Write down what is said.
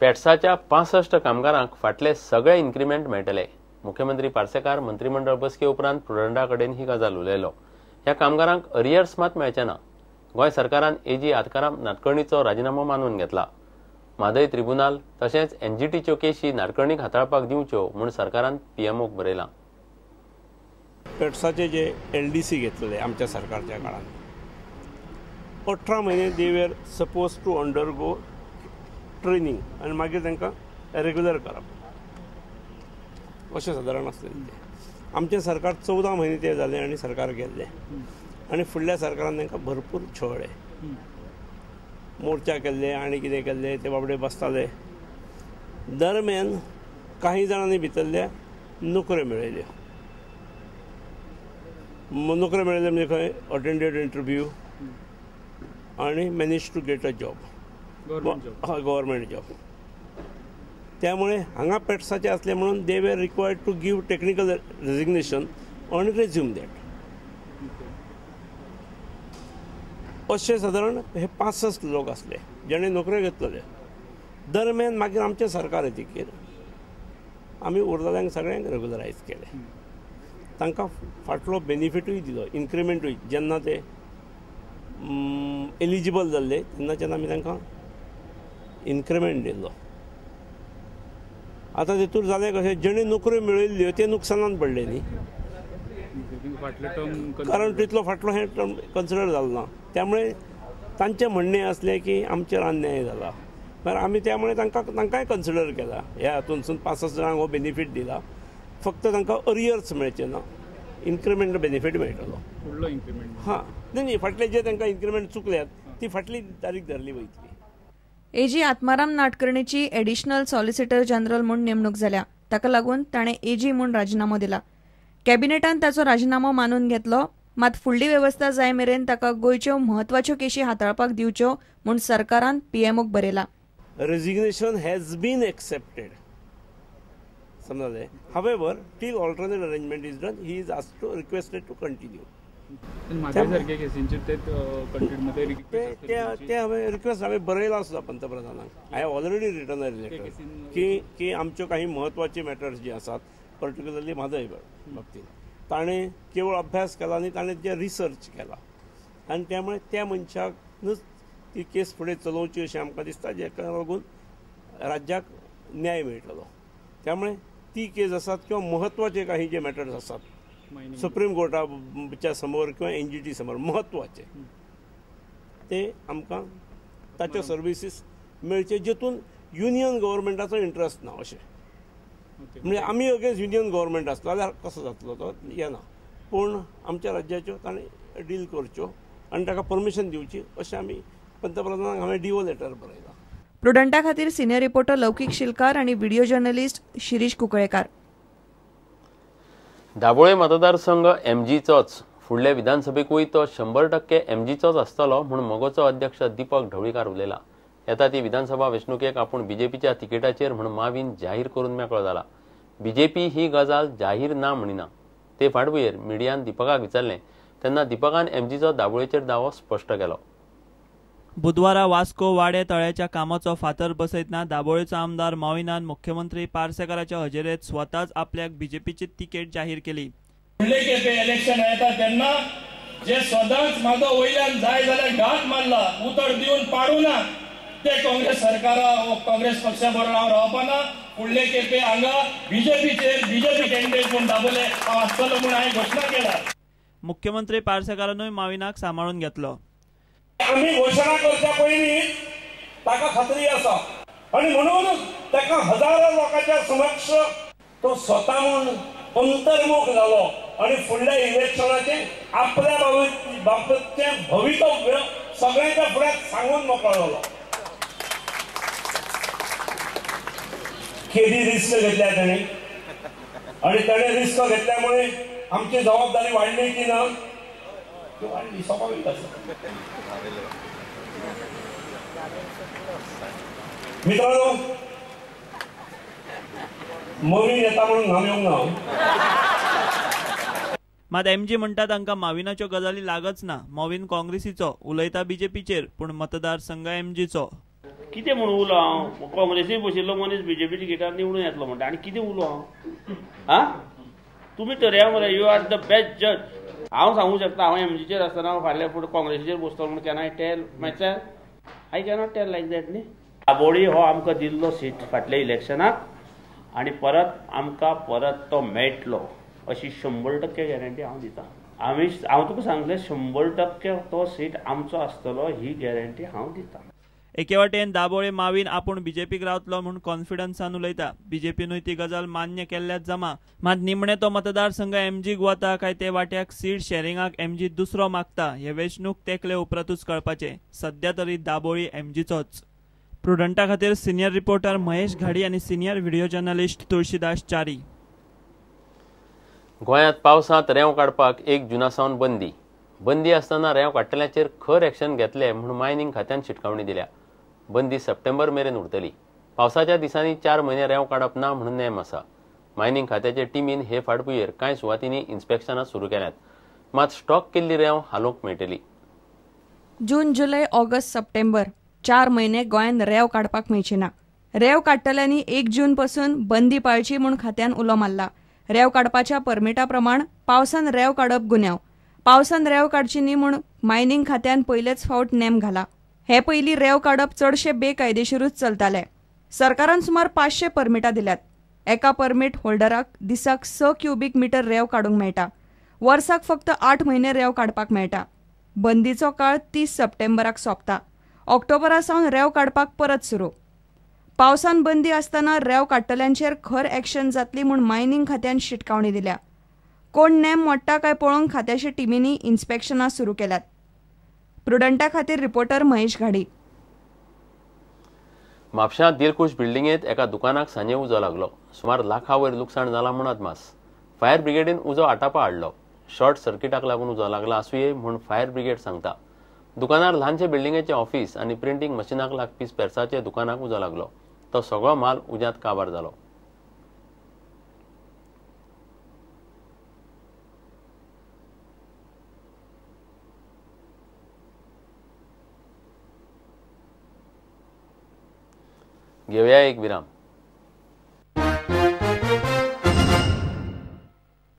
पेट्साच्या 65 कामगारांक फाटले सगळे इन्क्रिमेंट मेळटले. मुख्यमंत्री पार्सेकार मंत्रिमंडळ बसके उपरांत प्रुडंटा कडेन ही गजाल उलयलो. ह्या कामगारांक अरियर्स मात मेळचे ना. गोंय सरकारान एजी आत्काराम नाटकर्णीचो राजिनामो मानून घेतला. म्हादय त्रिबुनाल तशेंच एनजीटीच्यो केशी नाडकर्णीक हाताळपाक दिवच्यो म्हूण सरकारान पीएमओक बरयलां. पेट्साचे जे एलडीसी घेतलेले आमच्या सरकारच्या काळात 18 म्हयने they were suppose to undergo training आनी मागीर तांकां रेगुलर करप अशें सादारण आसलें. आमचें सरकार 14 म्हयने ते जाले आनी सरकार गेल्लें आनी फुडल्या सरकारान तांकां भरपूर छळ्ळे, मोर्चा केल्ले आनी कितें केल्ले, ते बाबडे बसताले. दरम्यान काही जाणांनी भितरल्या नोकऱ्यो मेळयल्यो. नोकऱ्यो मेळयल्यो म्हणजे खंय अटेंडेड इंटरव्यू आनी manage to get a job, government job. त्यामुळे हांगा पेट्साचे असले म्हणून they were required to give technical resignation आनी रेज्यूम that. अशे सादारण हे 65 लोक असले जेणे नोकऱ्यो घेतलेले. दरम्यान मागीर आमचें सरकार येतकीर आमी उरलेल्यांक सगळ्यांक रेगुलरायज केले. तांकां फाटलो बेनिफिटूय दिलो, इन्क्रिमेंटूय. जेन्ना ते एलिजिबल जाल्ले तेन्नाच्यान आमी तांकां इन्क्रिमेंट दिल्लो. आतां तितूर जालें कशें, जेणे नोकऱ्यो मेळयल्ल्यो ते नुकसानान पडले न्ही, कारण तितलो फाटलो हें टर्म कन्सिडर जालो ना. त्यामुळे तांचें म्हणणें आसलें की आमचेर अन्याय जाला. मागीर आमी त्यामुळे तांकांय कन्सिडर केला. ह्या हातूंतसून 65 जाणांक हो बेनिफीट दिला. फक्त तांकां अरियर्स मेळचे ना, इन्क्रिमेंट बेनिफीट मेळटलो. फुडलो इन्क्रिमेंट हां न्ही न्ही फाटले जे तांकां इन्क्रिमेंट चुकल्यात ती फाटली तारीख धरली वयतली. एजी आत्माराम नाटकर्णीची एडिशनल सॉलिसिटर जनरल म्हूण नेमणूक जाल्या. ताका लागून ताणें एजी म्हूण राजिनामो दिला. कॅबिनेटान ताचो राजिनामो मानून घेतलो, मात फुडली वेवस्था जाय मेरेन ताका गोंयच्यो म्हत्वाच्यो केशी हाताळपाक दिवच्यो म्हूण सरकारान पीएमओक बरयला. रेजिग्नेशन हॅज बीन एक्सेप्टेड समजलें. However till alternate arrangement is done he is asked to requested to continue. ते हांवें रिक्वेस्ट हांवें बरयलां सुद्दां पंतप्रधानांक. I have already written a letter की आमच्यो काही म्हत्वाचे मॅटर्स जे आसात पर्टिक्युलरली म्हादय बाबतींत ताणें केवळ अभ्यास केला आनी ताणें जे रिसर्च केला आनी त्यामुळे त्या मनशाकच ती केस फुडें चलोवची अशें आमकां दिसता, जेका लागून राज्याक न्याय मेळटलो. त्यामुळे ती केस आसात किंवा म्हत्वाचे काही जे मॅटर्स आसात सुप्रीम कोर्टाच्या समोर किंवा एनजीटी समोर म्हत्वाचे ते आमकां ताच्यो सर्विसीस मेळचे, जितून युनियन गव्हर्मेंटाचो इंट्रस्ट ना. अशें म्हणजे आमी अगेन्स्ट युनियन गव्हर्मेंट आसलो जाल्यार कसो जातलो तो येना, पूण आमच्या राज्याच्यो ताणें डील करच्यो आनी ताका परमिशन दिवची अशें आमी पंतप्रधानांक हांवें do letter बरयला. प्रुडंटा खातीर सिनियर रिपोर्टर लौकीक शिलकार आनी व्हिडिओ जर्नलिस्ट शिरीष कुंकळेकार. दाबोळे मतदारसंघ एमजीचोच, फुडले विधानसभेकूय तो 100% एमजीचोच आसतलो म्हूण मगोचो अध्यक्ष दीपक ढवळीकार उलयला. येता ती विधानसभा वेंचणुकेक आपूण बीजेपीच्या तिकेटाचेर म्हूण मावीन जाहीर करून मेकळो जाला. बीजेपी ही गजाल जाहीर ना म्हणिना. ते फाटभुंयेर मिडियान दीपकाक विचारलें तेन्ना दीपकान एमजीचो दाबोळेचेर दावो स्पश्ट केलो. बुधवारा वास्को वाडे तळ्याच्या कामाचो फातर बसयतना दाबोळेचो आमदार माविनान मुख्यमंत्री पार्सेकाराच्या हजेरेत स्वताच आपल्याक बीजेपीची तिकेट जाहीर केली. फुडले खेपे इलेक्शन येता तेन्ना जे सदांच म्हाजो वयल्यान जाय जाल्यार घात मारला, उतर दिवन पाडू ना, ते काँग्रेस सरकारा वो काँग्रेस पक्षा बरोबर हांव रावपाना. फुडले खेपे हांगा बीजेपीचेर बीजेपी कॅन्डिडेट म्हूण दाबोले हांव आसतलो म्हूण हांवें घोशणा केला. मुख्यमंत्री पार्सेकारानूय माविनाक सांबाळून घेतलो. आमी घोशणा करच्या पयलीं ताका खात्री आसा आनी म्हणून ताका हजारो लोकांच्या समक्ष तो स्वता म्हूण अंतर्मुख जालो आनी फुडल्या इलेक्शनाचें आपल्या बाबतचें भवितव्य सगळ्यांच्या फुड्याक सांगून मोकळो जालो. केदी रिस्क घेतल्या ताणें आनी ताणें रिस्क घेतल्यामुळे आमची जबाबदारी वाडली की ना, ती वाडली, स्वाभावीक आसा. मित्रांनो, मवी नेता म्हणून घाम येवंक ना. मात एमजी म्हणटा तांकां माविनाच्यो गजाली लागच ना. माविन काँग्रेसीचो, उलयता बीजेपीचेर, पूण मतदारसंघ एमजीचो. कितें म्हणून उलो हांव? काँग्रेसीक बशिल्लो मनीस बीजेपी तिकेटार निवडून येतलो म्हणटा आनी कितें उलो हांव? आं, तुमी ठरया मरे, you are the best जज. हांव सांगूंक शकता हांव एमजीचेर आसतना फाल्यां फुडें काँग्रेसीचेर बसतलो म्हणून can I tell myself? I cannot tell like that न्ही. दाबोळी हो आमकां दिल्लो सीट फाटल्या इलेक्शनाक आनी परत आमकां परत तो मेळटलो अशी 100% गॅरंटी हांव दिता. आमी हांव तुका सांगलें 100% तो सीट आमचो आसतलो ही गॅरंटी हांव दिता. एके वाटेन दाबोळे मावीन आपूण बीजेपीक रावतलो म्हूण कॉन्फिडन्सान उलयता. बीजेपीनूय ती गजाल मान्य केल्ल्याच जमा. मात निमणे तो मतदारसंघ एमजीक वता काय ते वाट्याक सीट शेरिंगाक एमजी दुसरो मागता हे वेंचणूक तेंकले उपरांतूच कळपाचें. सद्या तरी दाबोळी एमजीचोच. प्रुडंटा खातीर सिनियर रिपोर्टर महेश घाडी आनी senior video journalist Tulsidas Chari. गोंयांत पावसांत रेंव काडपाक 1 जुना सावन बंदी. बंदी आसतना रेंव काडटल्यांचेर खर एक्शन घेतले म्हूण मायनिंग खात्यान शिटकावणी दिल्या. बंदी सप्टेंबर मेरेन उरतली. पावसाच्या दिसांनी 4 म्हयने रेंव काडप ना म्हणून नेम आसा. मायनिंग खात्याचे टिमीन हे फाटभुंयेर कांय सुवातींनी इन्स्पेक्शनां सुरू केल्यात. मात स्टॉक केल्ली रेंव हालोवंक मेळटली. जून, जुलय, ऑगस्ट, सप्टेंबर 4 म्हयने गोंयांत रेंव काडपाक मेळची ना. रेंव काडटल्यांनी 1 जून पासून बंदी पाळची म्हूण खात्यान उलो मारला. रेंव काडपाच्या परमिटा प्रमाण पावसान रेंव काडप गुन्यांव. पावसान रेंव काडची न्ही म्हूण मायनिंग खात्यान पयलेच फावट नेम घाला. हे पयलीं रेंव काडप चडशे बेकायदेशीरूच चलताले. सरकारान सुमार 500 परमिटां दिल्यात. एका परमीट होल्डराक दिसाक 6 क्युबीक मिटर रेंव काडूंक मेळटा. वर्साक फक्त 8 म्हयने रेंव काडपाक मेळटा. बंदीचो काळ 30 सप्टेंबराक सोंपता. ऑक्टोबरा सावन रेंव काडपाक परत सुरू. पावसान बंदी आसतना रेंव काडटल्यांचेर खर एक्शन जातली म्हूण मायनिंग खात्यान शिटकावणी दिल्या. कोण नेम मोडटा काय पळोवंक खात्याच्या टिमींनी इन्स्पेक्शनां सुरू केल्यात. प्रुडंटा खातीर रिपोर्टर महेश घाडी. म्हापशां दिलखुश बिल्डिंगेंत एका दुकानाक सांजे उजो लागलो. सुमार लाखा वयर लुकसाण जालां म्हूण अदमास. फायर ब्रिगेडीन उजो आटापा हाडलो. शॉर्ट सर्किटाक लागून उजो लागला आसुये म्हूण फायर ब्रिगेड सांगता. दुकानार ल्हानशे बिल्डिंगेचें ऑफिस आनी प्रिंटींग मशिनाक लागपी स्पेर्साच्या दुकानाक उजो लागलो. तो सगळो माल उज्यांत काबार जालो. घेवया एक विराम.